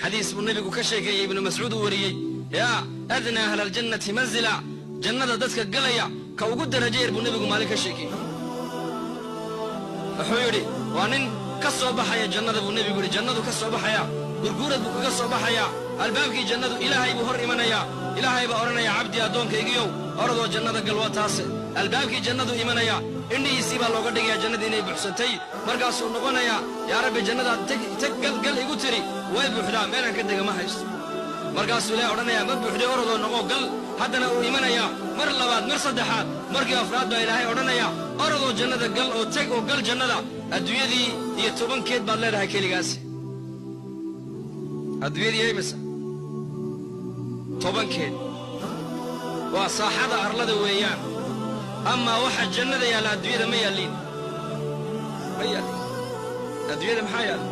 Xadiis buu nebigu ka sheekeeyey, Ibnu Mascuud uu wariyey, yaa adnaa ahla aljannati manzila, jannada dadka galaya ka ugu darajo yar buu nebigu maalin ka sheekeeyey. Wuxuu yidhi waa nin ka soo baxaya jannada buu nebigu yidhi, jannadu ka soo baxaya, gurguurad buu kaga soo baxayaa, albaabkii jannadu Ilaahay buu hor imanayaa. Ilaahay baa odhanaya, cabdi, addoonkaygiyow, oradoo jannada gal, waa taase. Albaabkii jannadu imanaya, indhihiisii baa looga dhigayaa jannadii inay buuxsantay. Markaasuu noqonayaa, yaa Rabbi, jannadaad teg teg, gal gal igu tiri way buuxdaa, meelaan ka dega ma haysto. Markaasuu Ilahay odhanayaa, ma buuxday, orodoo noqo, gal. Haddana uu imanayaa mar labaad, mar saddexaad, markii afraad baa Ilaahay odhanaya, orodoo jannada gal oo teg oo gal jannada, adduunyadii iyo tobankeed baad leedahay keligaasi. Adduunyadii imisa tobankeed waa saaxada arlada weeyaan. Amaa waxa jannada yaalla adduunyada ma yaalliin, ma yaallin. Adduunyada maxaa yaalla?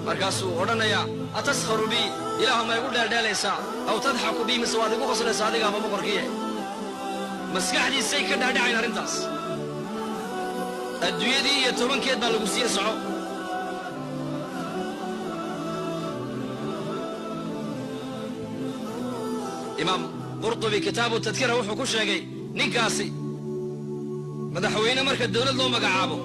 Markaasuu odhanayaa, ataskharu bii, Ilaahu ma igu dheeldheelaysaa, aw tadxaku bii, mise waad igu qoslaysaa adigaaba boqorkiye? Maskaxdiisay ka dhaadhacayn arrintaas. Adduunyadii iyo tobankeed baa lagu siiye, soco. Imaam Qurtubi Kitaabu Tadkira wuxuu ku sheegay, ninkaasi madaxweyne marka dawlad loo magacaabo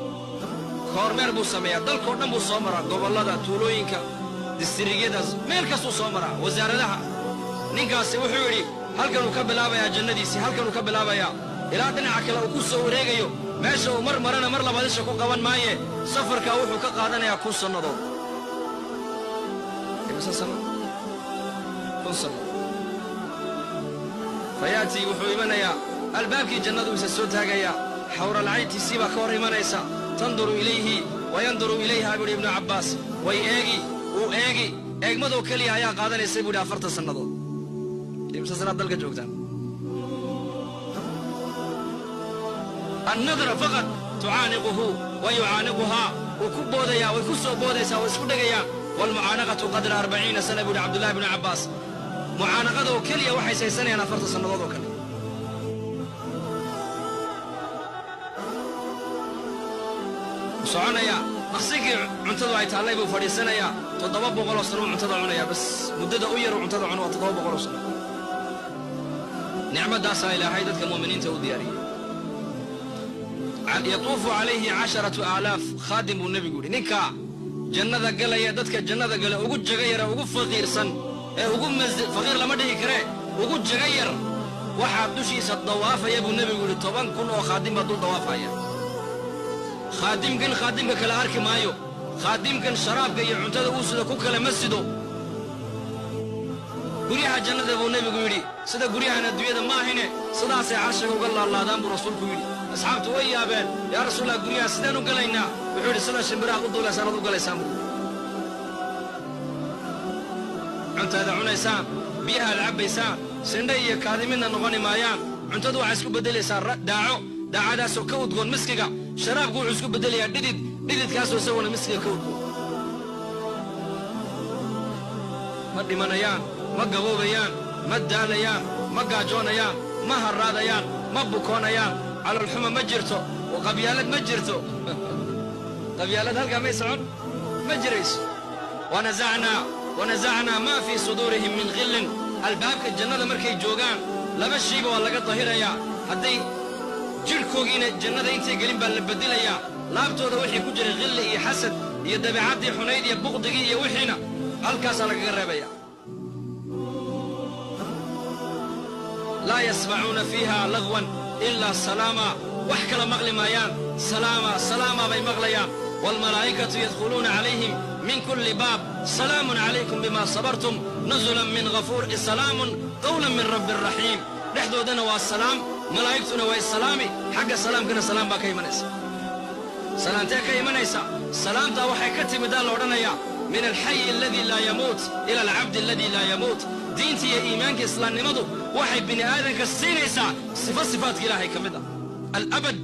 kormeer buu sameeyaa, dalkao dhan buu soo maraa, gobollada, tuulooyinka, distrigiyadaas, meel kastuu soo maraa, wasaaradaha. Ninkaasi wuxuu yidhi halkanuu ka bilaabayaa jannadiisii, halkanuu ka bilaabayaa ilaa dhinaca kale uu ku soo wareegayo. Meesha uu mar marana mar labaad isha ku qaban maaye. Safarkaa wuxuu ka qaadanayaa 1000 sannadood. Imise sano? 1000 sannadood. Fayaatii, wuxuu imanayaa albaabkii jannadu, isa soo taagayaa, xawralcayntiisii baa ka hor imanaysa. Tanduru ilayhi wa yanduru ilayha, buu yidhi Ibnu Cabbaas. Way eegi, uu eegi, eegmadoo keliya ayaa qaadanaysay, buu yidhi, 40 sannadood. Imse sannaad dalka joogtaan? Annadra faqad tucaaniquhu wa yucaaniquhaa, wuu ku boodayaa, way ku soo boodaysaa, way isku dhegayaan. Waalmucaanaqatu qadra 40 sana, buu yidhi Cabdullahi bnu Cabbaas. Mucaanaqadoo keliya waxay saysanayaan 40 sannadood oo kale. Soconaya, maqsinkii cuntadu ay taallay buu fadhiisanayaa, 700 sano uu cuntada cunayaa. Bas muddada u yaruu cuntada cuno waa 700 sano. Nicmaddaasaa Ilaahay dadka mu'miniinta u diyaariyey. Yatuufu calayhi 10,000 khaadim, buu nebigu yidhi. Ninka jannada galaya, dadka jannada gala ugu jaga yara, ugu faqiirsan ee ugu faqiir lama dhihi karee, ugu jaga yar, waxaa dushiisa dawaafaya, buu nebigu yidhi, 10,000 oo khaadim baa dul dawaafaya. Khaadimkan khaadimka kale arki maayo, khaadimkan sharaabka iyo cuntada uu sido ku kale ma sido. Guryaha jannada, buu nebigu yidhi, sida guryahan adduunyada maahine, sidaasay carshiga uga laalaadaan, buu rasuulku yidhi. Asxaabtu way yaabeen, yaa Rasuulallah, guryaha sideen u galaynaa? Wuxuu yidhi, sida shimbiraha u duulaysaan ad u galaysaan, buu. Cuntaada cunaysaan, biyahaad cabbaysaan, sindhe iyo kaadi midna noqoni maayaan. Cuntadu waxay isku beddelaysaa daaco, daacadaasoo ka udgoon miskiga. Sharaabku wuxuu isku beddelayaa dhidid, dhididkaasoo isaguna miskiga ka udgoon. Ma dhimanayaan, ma gaboobayaan, ma daalayaan, ma gaajoonayaan, ma harraadayaan, ma bukoonayaan, caloolxuma ma jirto oo qabyaalad ma jirto. Qabyaalad halkaa may socon, ma jirayso. Wanazacnaa maa fii suduurihim min khillin. Albaabka jannada markay joogaan laba shayba waa laga dahirayaa. Hadday jidhkoogiina jannada intay gelin baa la bedelayaa, laabtooda wixii ku jiray khilli iyo xasad iyo dabeecaddii xunayd iyo buqdigii iyo wixiina halkaasaa lagaga reebaya. Laa yasmacuuna fiiha lagwan ilaa salaama, wax kala maqli maayaan, salaama salaama bay maqlayaan. Waalmalaa'ikatu yadkhuluuna calayhim min kulli baab, salaamun calaykum bima sabartum, nuzulan min ghafuur, salaamun qawlan min rabbi raxiim. Dhexdoodana waa salaam, malaa'igtuna way salaami, xagga salaamkana salaam baa ka imanaysa. Salaamtee ka imanaysa? Salaamtaa waxay ka timidaa la odhanayaa min alxayi aladii laa yamuut ila alcabdi aladii laa yamuut. Diinta iyo iimaanka islaamnimadu waxay bini aadanka siinaysaa sifo sifaadka Ilaahay ka mid ah, alabad.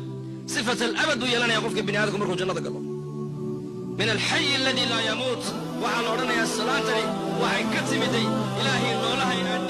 Sifat alabad buu yeelanaya qofka bini aadamku markuu jannada galo. Min alxayi aladii laa yamuut waxaa la odhanayaa salaantani waxay ka timiday Ilaahay noolahay aan